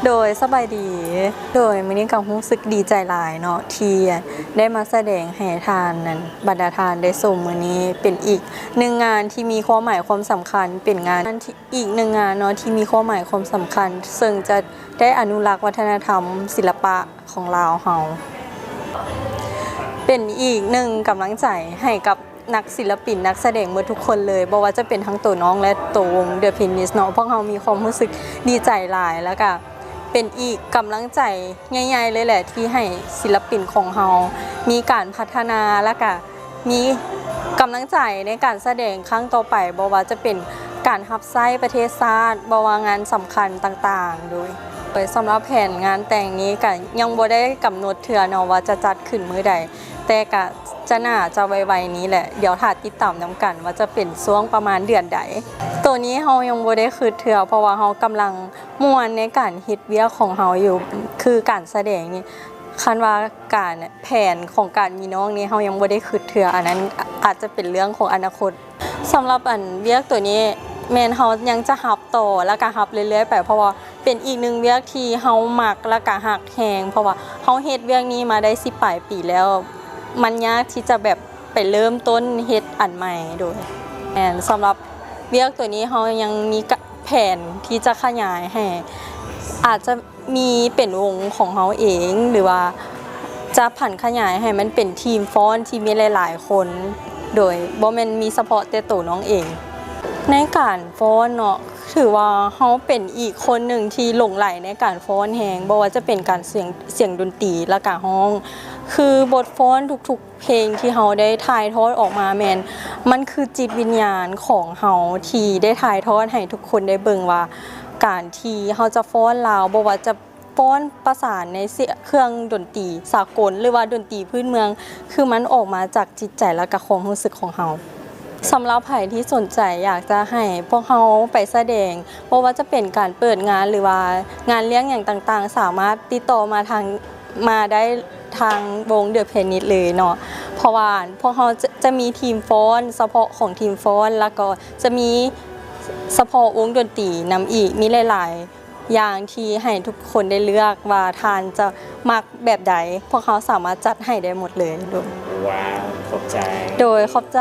ໂດຍ ສະບາຍດີ. ໂດຍ ມື້ນີ້ກໍຮູ້ສຶກດີໃຈຫຼາຍເນາະ ທີ່ໄດ້ມາສະແດງໃຫ້ທ່ານນັ້ນ ບັນດາທ່ານໄດ້ຊົມ. ມື້ນີ້ເປັນອີກໜຶ່ງງານທີ່ມີຄວາມໝາຍຄວາມສຳຄັນ ເປັນງານທີ່ ອີກໜຶ່ງງານເນາະ ທີ່ມີຄວາມໝາຍຄວາມສຳຄັນ ເຊິ່ງຈະໄດ້ອະນຸລັກວັດທະນະທຳສິລະປະຂອງລາວເຮົາ ເປັນອີກໜຶ່ງກຳລັງໃຈໃຫ້ກັບນັກສິລະປິນ ນັກສະແດງໝົດທຸກຄົນເລີຍ ບໍ່ວ່າຈະເປັນທັງໂຕນ້ອງ ແລະ ໂຕວົງ The Pianist ເນາະ. ພວກເຮົາມີຄວາມຮູ້ສຶກດີໃຈຫຼາຍ ແລ້ວກະເປັນອີກກຳລັງໃຈໃຫຍ່ໆເລີຍແຫຼະ ທີ່ໃຫ້ສິລະປິນຂອງເຮົາມີການພັດທະນາ ແລ້ວກະ ມີກຳລັງໃຈໃນການສະແດງຄັ້ງຕໍ່ໄປ ບໍ່ວ່າຈະເປັນການຮັບໃຊ້ປະເທດຊາດ ບໍ່ວ່າງານສຳຄັນຕ່າງໆ. ໂດຍ ໂດຍສຳລັບແຜນງານແຕ່ງນີ້ກະຍັງບໍ່ໄດ້ກຳນົດເທື່ອເນາະ ວ່າຈະຈັດຂຶ້ນມື້ໃດ, ແຕ່ກະຈະໜ້າຈະໄວໆນີ້ແຫຼະ. ດຽວຖ້າຕິດຕາມນຳກັນວ່າຈະເປັນຊ່ວງປະມານເດືອນໃດ. ໂຕນີ້ເຮົາຍັງບໍ່ໄດ້ຄິດເທື່ອ ເພາະວ່າເຮົາກຳລັງມ່ວນໃນການເຮັດວຽກຂອງເຮົາຢູ່ ຄືການສະແດງນີ້. ຄັນວ່າການ ແຜນຂອງການມີນ້ອງນີ້ ເຮົາຍັງບໍ່ໄດ້ຄິດເທື່ອ, ອັນນັ້ນອາດຈະເປັນເລື່ອງຂອງອະນາຄົດ. ສຳລັບອັນວຽກໂຕນີ້ ແມ່ນເຮົາຍັງຈະຮັບຕໍ່ ແລ້ວກະຮັບເລື້ອຍໆໄປ ເພາະວ່າເປັນອີກໜຶ່ງວຽກທີ່ເຮົາມັກ ແລ້ວກະຮັກແຮງ ເພາະວ່າເຮົາເຮັດວຽກນີ້ມາໄດ້ສິບປາຍປີແລ້ວ ມັນຍາກທີ່ຈະແບບໄປເລີ່ມຕົ້ນເຮັດອັນໃໝ່. ໂດຍ ແມ່ນ ສຳລັບວຽກໂຕນີ້ ເຮົາຍັງມີກະ ແຜນທີ່ຈະຂະຫຍາຍໃຫ້ ອາດຈະມີເປັນວົງຂອງເຮົາເອງ ຫຼືວ່າຈະຜັນຂະຫຍາຍໃຫ້ມັນເປັນທີມຟ້ອນທີ່ມີຫຼາຍໆຄົນ ໂດຍບໍ່ແມ່ນມີສະເພາະແຕ່ໂຕນ້ອງເອງ. ໃນການຟ້ອນເນາະ ຖືວ່າເຮົາເປັນອີກຄົນໜຶ່ງທີ່ຫຼົງໄຫຼໃນການຟ້ອນແຮງ ບໍ່ວ່າຈະເປັນການສຽງ ສຽງດົນຕີ ແລ້ວກະຮ້ອງ ຄືບົດຟ້ອນທຸກໆ ເພງທີ່ເຮົາໄດ້ຖ່າຍທອດອອກມາແມ່ນ ມັນຄືຈິດວິນຍານຂອງເຮົາທີ່ໄດ້ຖ່າຍທອດໃຫ້ທຸກຄົນໄດ້ເບິ່ງວ່າ ການທີ່ເຮົາຈະຟ້ອນລາວ ບໍ່ວ່າຈະຟ້ອນປະສານໃນເສ- ເຄື່ອງດົນຕີສາກົນ ຫຼືວ່າດົນຕີພື້ນເມືອງ ຄືມັນອອກມາຈາກຈິດໃຈ ແລະກະຄວາມຮູ້ສຶກຂອງເຮົາ. ສຳລັບໃຜທີ່ສົນໃຈຢາກຈະໃຫ້ພວກເຮົາໄປສະແດງ ບໍ່ວ່າຈະເປັນການເປີດງານ ຫຼືວ່າງານລ້ຽງຫຍັງຕ່າງໆ ສາມາດຕິດຕໍ່ມາທາງ ມາໄດ້ທາງວົງ The Pianist ເລີຍເນາະ ເພາະວ່າພວກເຮົາຈະ ຈະມີທີມຟ້ອນສະເພາະຂອງທີມຟ້ອນ ແລ້ວກໍຈະມີສະເພາະວົງດົນຕີນຳອີກ ມີຫຼາຍໆຢ່າງທີ່ໃຫ້ທຸກຄົນໄດ້ເລືອກວ່າທ່ານຈະມັກແບບໃດ ພວກເຮົາສາມາດຈັດໃຫ້ໄດ້ໝົດເລີຍ. ໂດຍ ວ້າວ ຂອບໃຈ. ໂດຍ ຂອບໃຈ.